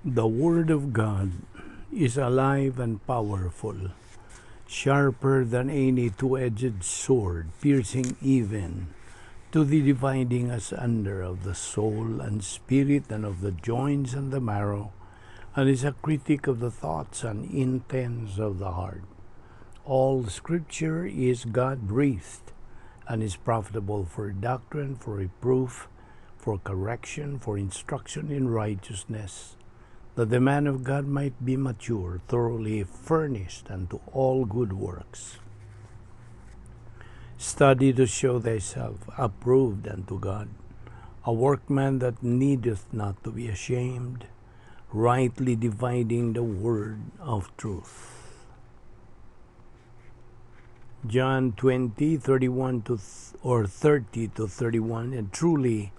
The Word of God is alive and powerful, sharper than any two-edged sword, piercing even to the dividing asunder of the soul and spirit and of the joints and the marrow, and is a critic of the thoughts and intents of the heart. All Scripture is God-breathed and is profitable for doctrine, for reproof, for correction, for instruction in righteousness, that the man of God might be mature, thoroughly furnished unto all good works. Study to show thyself approved unto God, a workman that needeth not to be ashamed, rightly dividing the word of truth. John 20:31 to or 30 to 31. And truly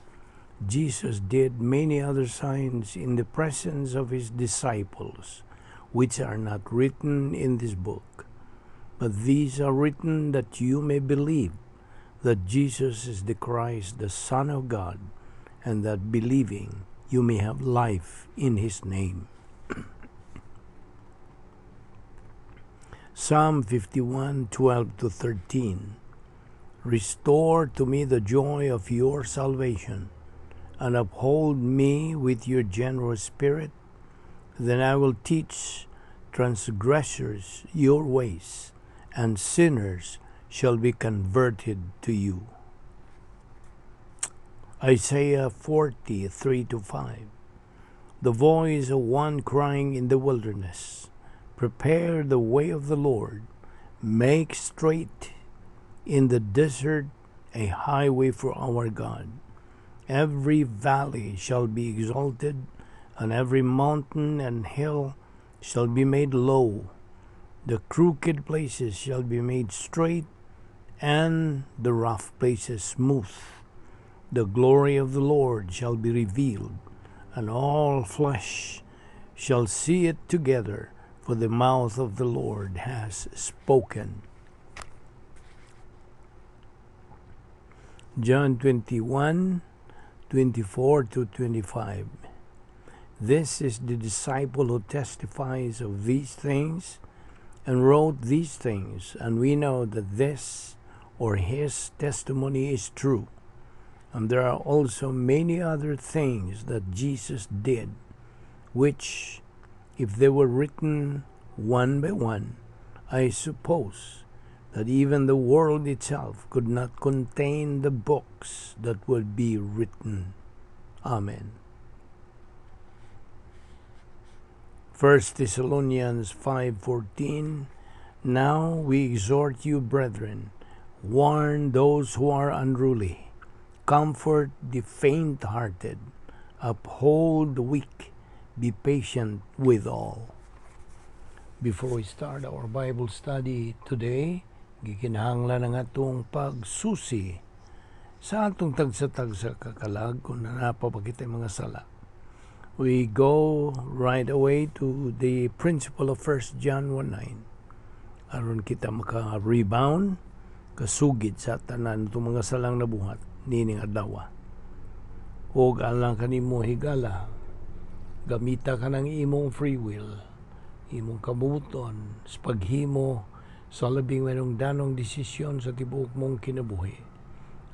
Jesus did many other signs in the presence of his disciples, which are not written in this book. But these are written that you may believe that Jesus is the Christ, the Son of God, and that believing you may have life in his name. Psalm 51:12 to 13. Restore to me the joy of your salvation, and uphold me with your generous spirit. Then I will teach transgressors your ways, and sinners shall be converted to you. Isaiah 40:3 to 5. The voice of one crying in the wilderness, prepare the way of the Lord, make straight in the desert a highway for our God. Every valley shall be exalted, and every mountain and hill shall be made low. The crooked places shall be made straight, and the rough places smooth. The glory of the Lord shall be revealed, and all flesh shall see it together, for the mouth of the Lord has spoken. John 21:24 to 25. This is the disciple who testifies of these things and wrote these things, and we know that this or his testimony is true. And there are also many other things that Jesus did, which, if they were written one by one, I suppose that even the world itself could not contain the books that would be written. Amen. 1 Thessalonians 5:14. Now we exhort you, brethren, warn those who are unruly, comfort the faint-hearted, uphold the weak, be patient with all. Before we start our Bible study today, gikinahanglan ang atong pagsusi sa atong tagsa-tagsa kakalag kung nanapapakita mga sala. We go right away to the principle of 1 John 1:9. Aron kita maka-rebound, kasugid sa tanan itong mga salang nabuhat nining adlaw. Og alang kanimo higala, gamita ka ng imong free will, imong kabuton sa paghimo sa labing danong desisyon sa tibuok mong kinabuhi.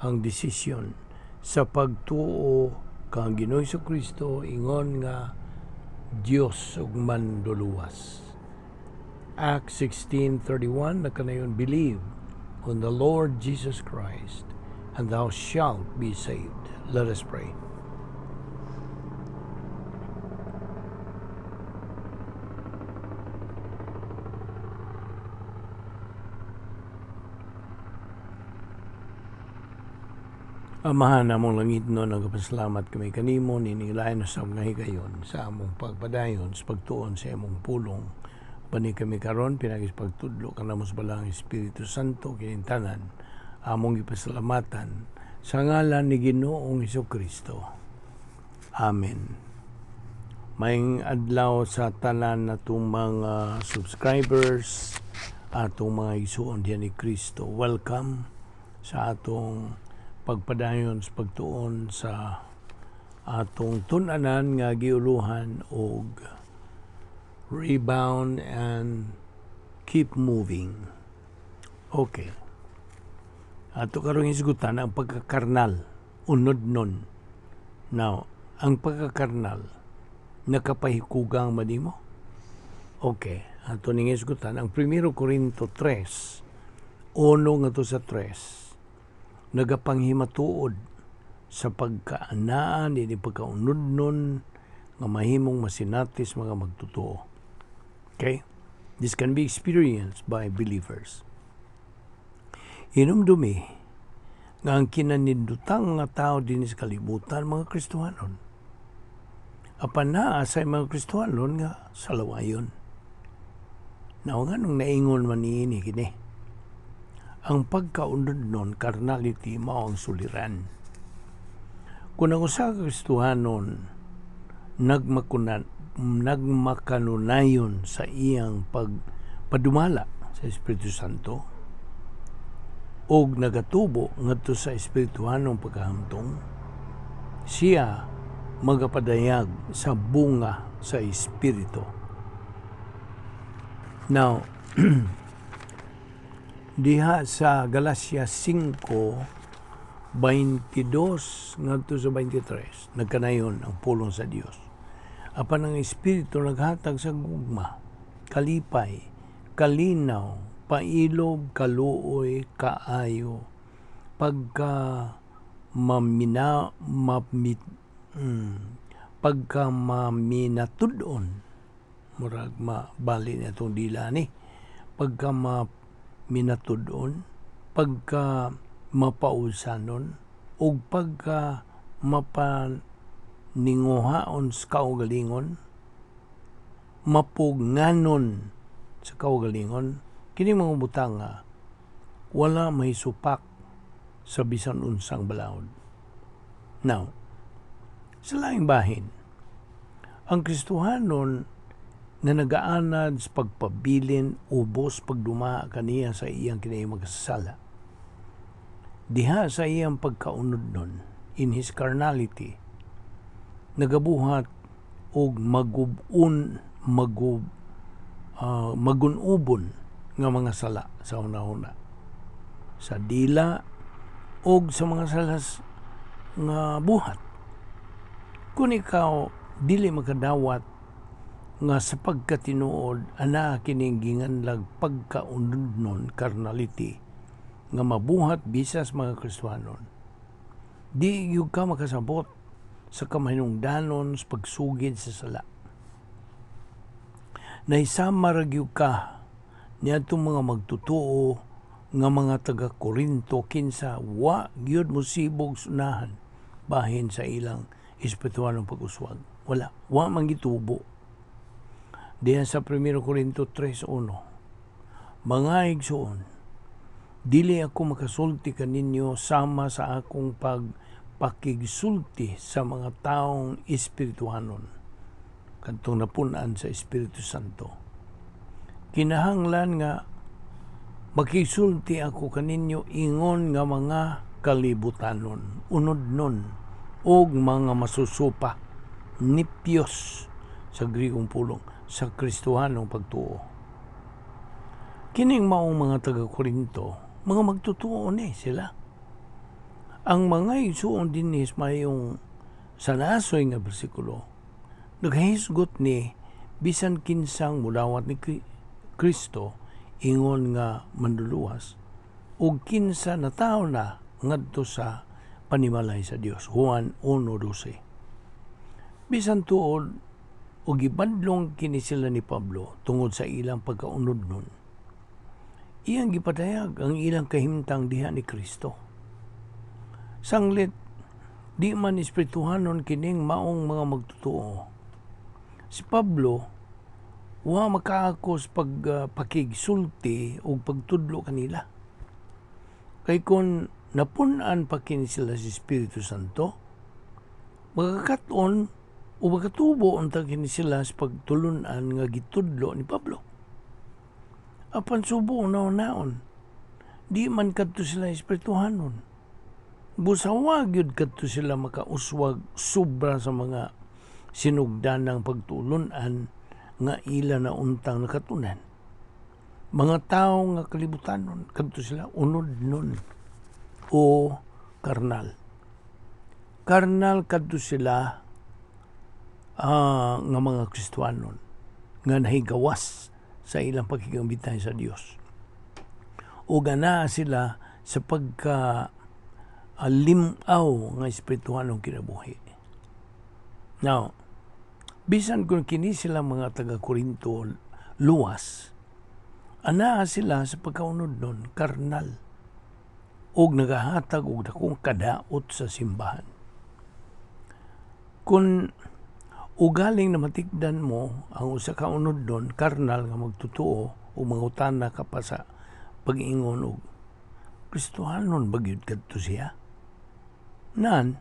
Ang desisyon sa pagtuo kang Ginoong Kristo ingon nga Dios ug manduluwas. Acts 16:31 nakanayon, believe on the Lord Jesus Christ and thou shalt be saved. Let us pray. Amahan namong langit no, nagpasalamat kami kanimo nining lain sa mga higayon sa among pagpadayon sa pagtuon sa imong pulong. Bani kami karon pinagi sa pagtudlo kanamo sa Balaang Espiritu Santo, kining tanan among gipasalamatan sa ngalan ni Ginoong Hesukristo. Amen. Maayong adlaw sa tanan natong mga subscribers, atong mga igsuon diyan ni Kristo. Welcome sa atong pagpadayon sa pagtuon sa Atong tun-anan nga giuluhan og "Rebound and Keep Moving." Okay. Ato karong hisgutan ang pagkakarnal, unod nun. Now, ang pagkakarnal, nakapahikugang ba nimo? Okay, ato ning hisgutan ang 1 Corinto 3, 1 ngadto sa 3, nagapanghimatuod sa pagkaanaan ini, pagkaunodnon nga mahimong masinatis mga magtotoo. Okay? This can be experienced by believers. Hinumdumi nga ang kinanindutang nga tao dinhi sa kalibutan, mga Kristohanon. Apan naa sa mga Kristohanon nga salawayon. Now, nganong naingon man niini kini? Ang pagkaunodnon, carnality, mao ang suliran. Kung ang usa ka Kristohanon nagmakanunayon sa iyang pagpadumala sa Espiritu Santo og nagatubo ngadto sa espirituhanong pagkahamtong, siya magapadayag sa bunga sa Espiritu. Now, diha sa Galacia 5:22 ngadto sa 23, nagkanayon ang pulong sa Dios: "Apan ang Espiritu naghatag sa gugma, kalipay, kalinaw, pailob, kaluoy, kaayo, pagka mamina mamit pagka maminatud-on." Murag mabali na itong dila ni pagka maminatud-on, pagka mapausanon ug pagka mapaninguhaon sa kaugalingon, mapugnganon sa kaugalingon. Kini mga butang nga wala may supak sa bisan unsang balaod. Now, sa laing bahin, ang Kristohanon nga nagaanad sa pagpabilin ubos pagdumaa kaniya sa iyang kinahimong kasasala, diha sa iyang pagkaunod nun, in his carnality, nagabuhat og magubon magub magunubon nga mga sala sa una-una sa dila og sa mga salas nga buhat. Kung ikaw dili makadawat nga sa pagkatinuod ana kining ginganlag pagkaunodnon, carnality, nga mabuhat bisas mga Kristohanon, di gyud ka makasabot sa kamahinungdanon sa pagsugid sa sala. Nahisama ra gyud ka niadtong mga magtotoo nga mga taga Korinto, kinsa wa gyud mosibog sunahan bahin sa ilang espiritualong pag-uswag. Wala, wa man gitubo. Diha sa 1 Korinto 3:1, "Mga igsoon, dili ako makasulti kaninyo sama sa akong pagpakigsulti sa mga taong espirituhanon," kadtong napun-an sa Espiritu Santo. "Kinahanglan nga makisulti ako kaninyo ingon nga mga kalibutanon, unodnon, og mga masusupa, nipyos sa Grigong pulong, sa Kristohanong pagtuo." Kining maong mga taga Korinto, mga magtotoo ni sila. Ang mga igsuon dinhi mayong sa nasoy nga bersikulo, naghisgot ni bisan kinsang mulawat ni Kristo ingon nga manluluwas ug kinsa natawo na ngadto sa panimalay sa Dios. Juan 1:12. Bisan tuod og gibadlong kini sila ni Pablo tungod sa ilang pagkaunod nun, iyang gipadayag ang ilang kahimtang diha ni Kristo. Sanglit di man espirituhanon kining maong mga magtotoo, si Pablo wa makaakos pag pakigsulti o pagtudlo kanila. Kay kung napun-an pa kini sila sa Espiritu Santo, magakat-on o magatubo unta kini sila sa pagtulunan nga gitudlo ni Pablo. Apan subo naon-naon, di man kadto sila espirituhanon. Busa wa gyud kadto sila makauswag sobra sa mga sinugdanang pagtulunan nga ila na untang nakatunan. Mga tawo nga kalibutanon kadto sila, unod nun o karnal. Karnal kadto sila nga mga Kristohanon nga nahigawas sa ilang pagkigambitay sa Dios. O anaa sila sa pagka limaw nga espirituhanong kinabuhi. Now, bisan kung kini sila mga taga Korinto luwas, anaa sila sa pagkaunod nun, karnal, og nagahatag og dakong kadaot sa simbahan. Kung ugaling na matikdan mo ang usa ka unod nun, karnal nga magtotoo o mangutana ka pa sa pag-ingon og Kristohanon ba gyud kadto siya? Nan,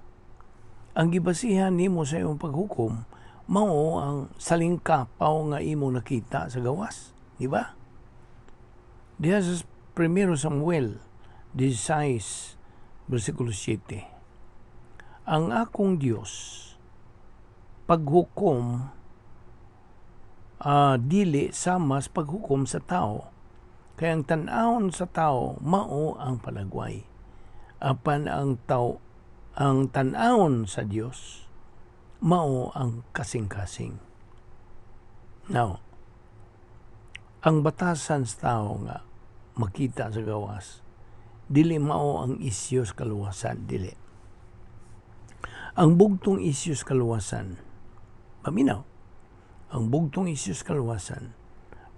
ang gibasihan nimo sa imong paghukom mao ang salingkapaw nga imong nakita sa gawas, di ba? Diha sa 1 Samuel 16 versikulo 7. Ang akong Dios paghukom dili sama sa paghukom sa tao. Kay ang tan-awon sa tao mao ang palagway. Apan ang tao ang tan-awon sa Dios mao ang kasing-kasing. Now, ang batasan sa tao nga makita sa gawas, dili mao ang isyu sa kaluwasan, dili. Ang bugtong isyu sa kaluwasan, paminaw, ang bugtong isyu sa kaluwasan,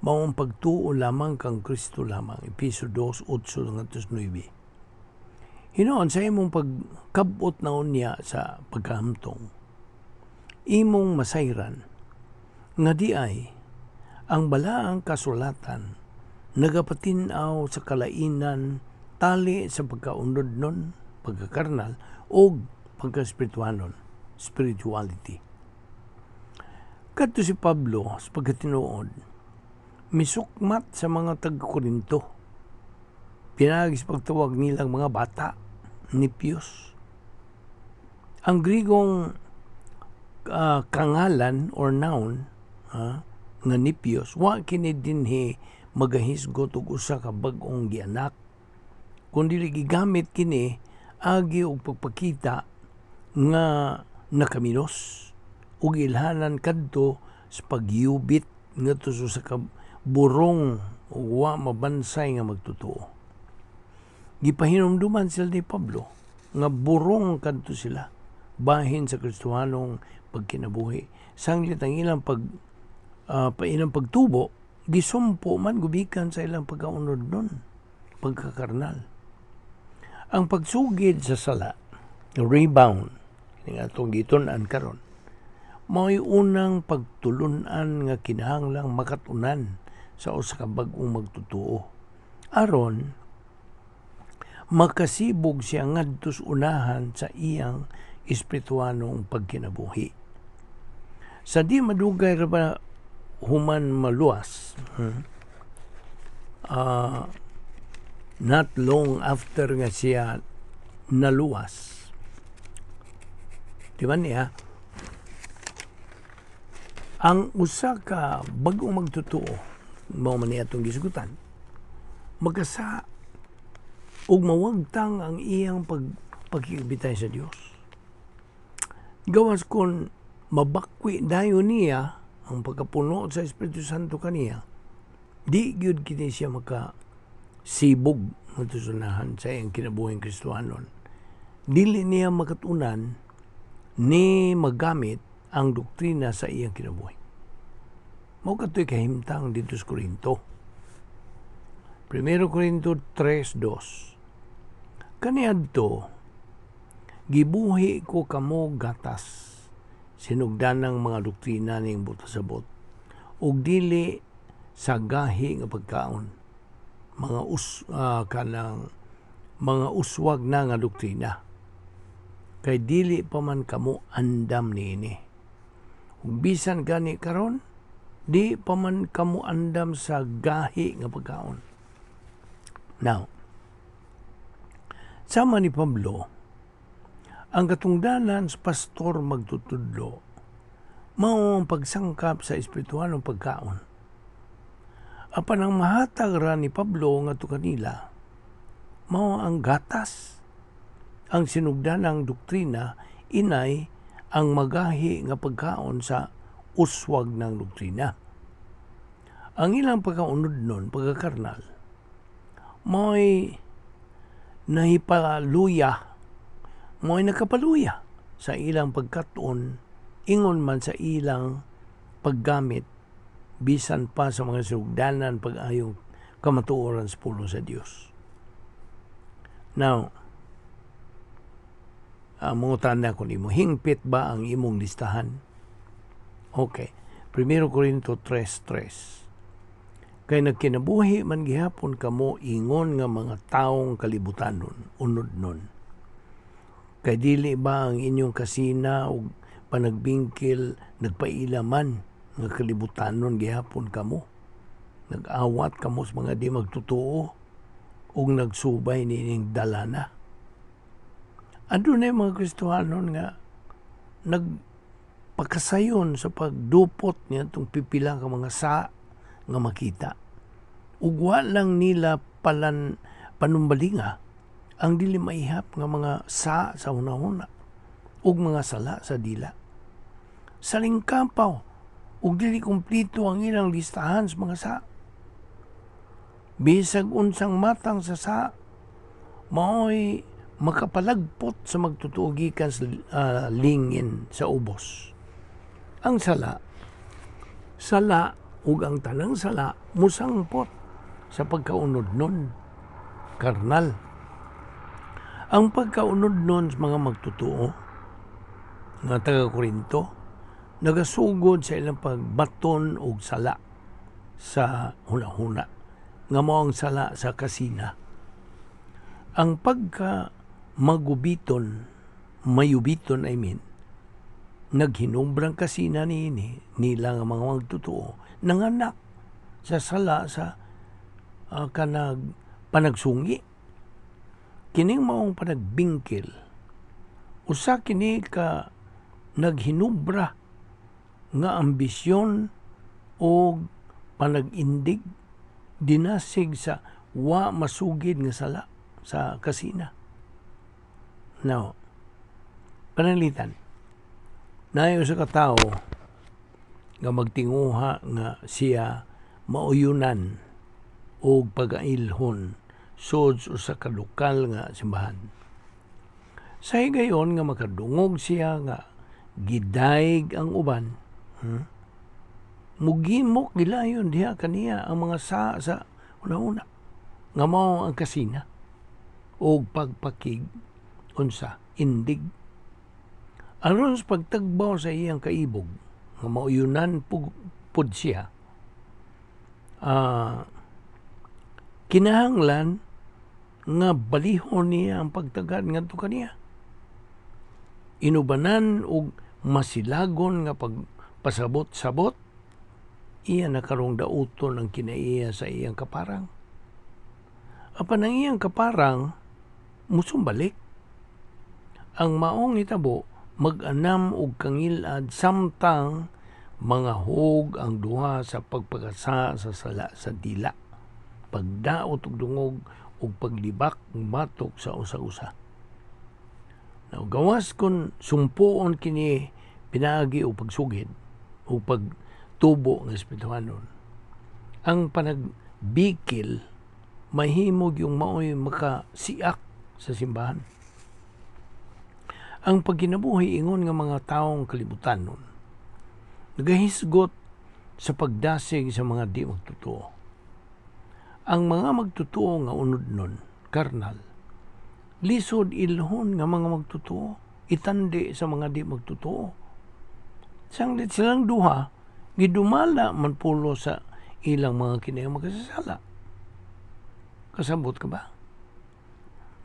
mao ang pagtuo lamang kang Kristo lamang, Epeso 2, 8 ngadto 9. Hinoon sa imong pagkabot na unya sa pagkahamtong, imong masayran nga di ay ang balaang kasulatan nagapatin-aw sa kalainan tali sa pagkaunod nun, pagkakarnal, o pagka-espirituhanon, spirituality. Kadto si Pablo sa pagkatinuod, misukmat sa mga taga-Korinto. Pinaagi sa pagtawag nilang mga bata, nepios. Ang Grigong kangalan or noun nga nepios, wa kini dinhi magahisgot og usa ka bag-ong gianak, kundi gigamit kini agi og pagpakita nga nakaminos ug ilhanan kadto sa pagyubit ngadto sa usa ka burong ug wa mabansay nga magtotoo. Gipahinumduman sila ni Pablo nga burong kadto sila bahin sa Kristohanong pagkinabuhi. Sanglit ang ilang pag pa ilang pagtubo gisumpo man gumikan sa ilang pagkaunod nun, pagkakarnal. Ang pagsugid sa sala, rebound, kini nga atong gitun-an karon, mao'y unang pagtulun-an nga kinahanglang makatunan sa usa ka bag-ong magtotoo aron makasibog siya ngadto sa unahan sa iyang espirituhanong pagkinabuhi. Sa di madugay ra ba human maluwas, not long after nga siya naluwas, di ba niya, ang usa ka bag-ong magtotoo, mao man niya atong gisugutan, magkasa ug mawagtang ang iyang pagkikabitay sa Dios. Gawas kon mabakwi dayon niya ang pagkapuno sa Espiritu Santo kaniya, di gyud kini siya maka sibog matusunahan sa iyang kinabuhing Kristohanon. Dili niya makatunan ni magamit ang doktrina sa iyang kinabuhi. Mao kato'y kahimtang dito sa Korinto. 1 Korinto 3:2. Kaniadto, gibuhi ko kamo gatas, sinugdanang mga doktrina ning butasabot, ug dili sa gahi nga pagkaon, mga us kanang mga uswag na nga doktrina, kay dili pa man kamo andam niini. Ug bisan gani karon, di pa man kamo andam sa gahi nga pagkaon. Now, sama ni Pablo, Ang katungdanan sa pastor magtutudlo mao ang pagsangkap sa espiritualong pagkaon. Apan ang mahatag ra ni Pablo ngadto kanila mao ang gatas. Ang sinugdanang doktrina inay ang magahi nga pagkaon sa uswag ng doktrina. Ang ilang pagkaunod nun, pagkakarnal, mao'y nahipaluya, mao'y nakapaluya sa ilang pagkat-on, ingon man sa ilang paggamit, bisan pa sa mga sinugdanan pag-ayong kamatuoran sa pulong sa Dios. Now, mangutana ko nimo, hingpit ba ang imong listahan? Okay. 1 Corinto 3:3. Kay nagkinabuhi man gihapon kamo ingon nga mga taong kalibutanon, unod nun. Kay dili ba ang inyong kasina ug panagbingkil nagpaila man nga kalibutanon gihapon kamo? Nag-awat kamo sa mga di magtotoo ug nagsubay niining dalana. Adunay mga Kristohanon nga nagpakasayon sa pagdupot niadtong pipila ka mga sa nga makita. Ug wa lang nila palan panumbalinga ang dili maihap nga mga sa sa hunahuna ug mga sala sa dila. Salingkapaw ug dili kumpleto ang ilang listahan sa mga sa. Bisag unsang matang sa sa, mao'y makapalagpot sa magtotoo gikan sa lingin sa ubos. Ang sala, sala ug ang tanang sala musangpot sa pagkaunod nun, karnal. Ang pagkaunod nun sa mga magtotoo nga taga Korinto nagasugod sa ilang pagbaton og sala sa hunahuna nga mao ang sala sa kasina. Ang pagka magubiton, mayubiton I mean, naghinubrang kasina niini nila nga mga magtotoo nanganak sa sala sa kanag panagsungi. Kining maong panagbingkil, usa kini ka naghinubra nga ambisyon o panag-indig dinasig sa wa masugid nga sala sa kasina. Now, pananglitan, naay usa ka tawo nga magtinguha nga siya mauyunan og pagailhon sud sa usa ka lokal nga simbahan. Sa higayon nga makadungog siya nga gidayeg ang uban, mugimok gilayon diha kaniya ang mga sa una-una nga mao ang kasina og pagpakig unsa indig. Aron sa pagtagbaw sa iyang kaibog nga mauyunan pud siya, kinahanglan nga balihon niya ang pagtagad ngadto kaniya. Inubanan og masilagon nga pagpasabot-sabot, iya na karong dauton ang kinaiya sa iyang kaparang. Apan ang iyang kaparang musumbalik. Ang maong hitabo mag-anam og kangilad samtang mga hug ang duha sa pagpakasa sa sala sa dila, pagdaot og dungog ug paglibak batok sa usa-usa. Now, gawas kung sumpuon kini pinaagi o pagsugid o pagtubo ng espirituhanon, ang panagbikil mahimog yung maoy makasiak sa simbahan. Ang pagkinabuhi ingon nga mga taong kalibutan nun, nagahisgot sa pagdasig sa mga di magtotoo. Ang mga magtotoo nga unod nun, karnal, lisod ilhon nga mga magtotoo, itandi sa mga di magtotoo. Sanglit silang duha, gidumala man pulo sa ilang mga kinayang makasasala. Kasabot ka ba?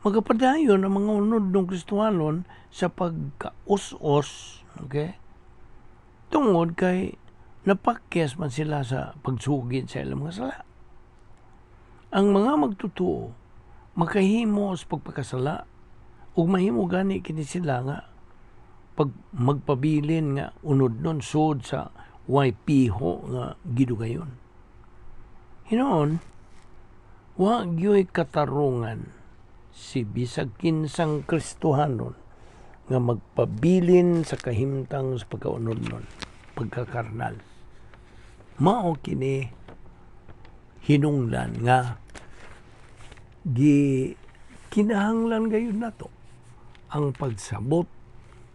Magapadayon ang mga unod ng Kristohanon sa pagkaus-os, okay? Tungod kay napakyas man sila sa pagsugid sa ilang mga sala. Ang mga magtotoo makahimo sa pagpakasala Ug mahimo gani kini sila nga pag magpabilin nga unodnon sud sa way piho nga gidugayon. Hinoon, wa gyoy katarungan si bisag kinsang Kristohanon nga magpabilin sa kahimtang sa pagkaunodnon, pagkakarnal. Mao kini hinungdan nga gi kinahanglan gayud nato ang pagsabot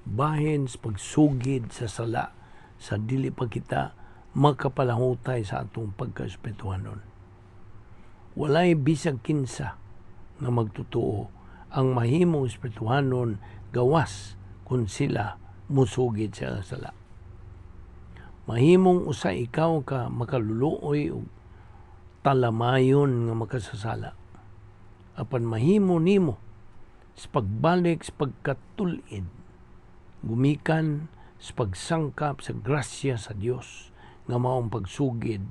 bahin sa pagsugid sa sala sa dili pa kita makapalahutay sa atong pagkaespirituhanon. Walay bisag kinsa nga magtutuo ang mahimong espirituhanon gawas kung sila musugid sa sala. Mahimong usa ikaw ka makaluluoy og talamayon nga makasasala. Apan mahimo nimo sa pagbalik sa pagkatul-id, gumikan sa pagsangkap sa grasya sa Dios nga maong pagsugid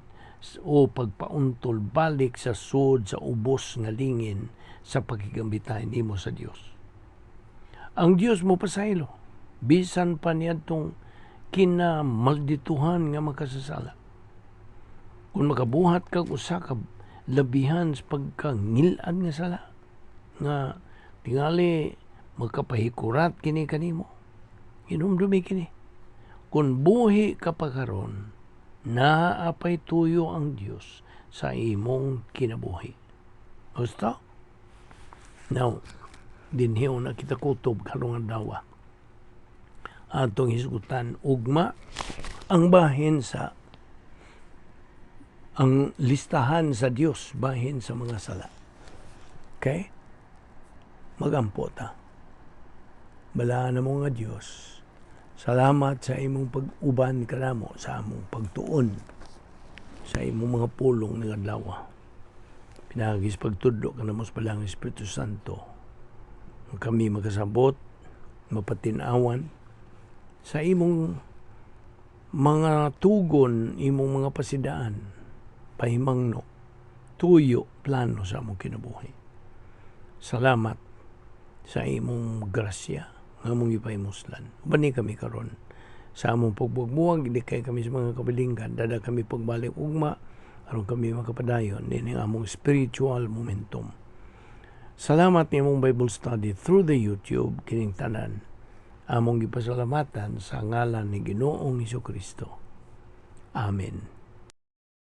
o pagpauntol balik sa sud sa ubos nga lingin sa pakigambitay nimo sa Dios. Ang Dios mo pasaylo bisan pa niadtong kinamaldituhan nga makasasala. Kung makabuhat kag usa ka labihan sa pagkangilad nga sala nga tingali magkapahikurat kini kanimo, hinumdumi kini: kung buhi ka pa karon, naapay tuyo ang Dios sa imong kinabuhi. Gusto? Now, dinhi na kita kutob karong adlaw. Atong hisgutan ugma ang bahin sa ang listahan sa Dios bahin sa mga sala. Okay? Magampo ta. Balaan mo nga Dios. Salamat sa imong pag-uban kanamo sa among pagtuon sa imong mga pulong ng adlaw. Pinaagi sa pagtudlo kanamo sa Balaang Espiritu Santo. Kami makasabot, mapatin-awan sa imong mga tugon, imong mga pasidaan, pahimangno, tuyo, plano sa among kinabuhi. Salamat sa imong grasya nga among gipahimuslan. Ubani kami karon sa among pagbuwag-buwag, di kay kami sa mga kabilinggan, dada kami pagbalik ugma, aron kami makapadayon din ang among spiritual momentum. Salamat ni among Bible study through the YouTube, kining tanan among gipasalamatan sa ngalan ni Ginoong Kristo. Amen.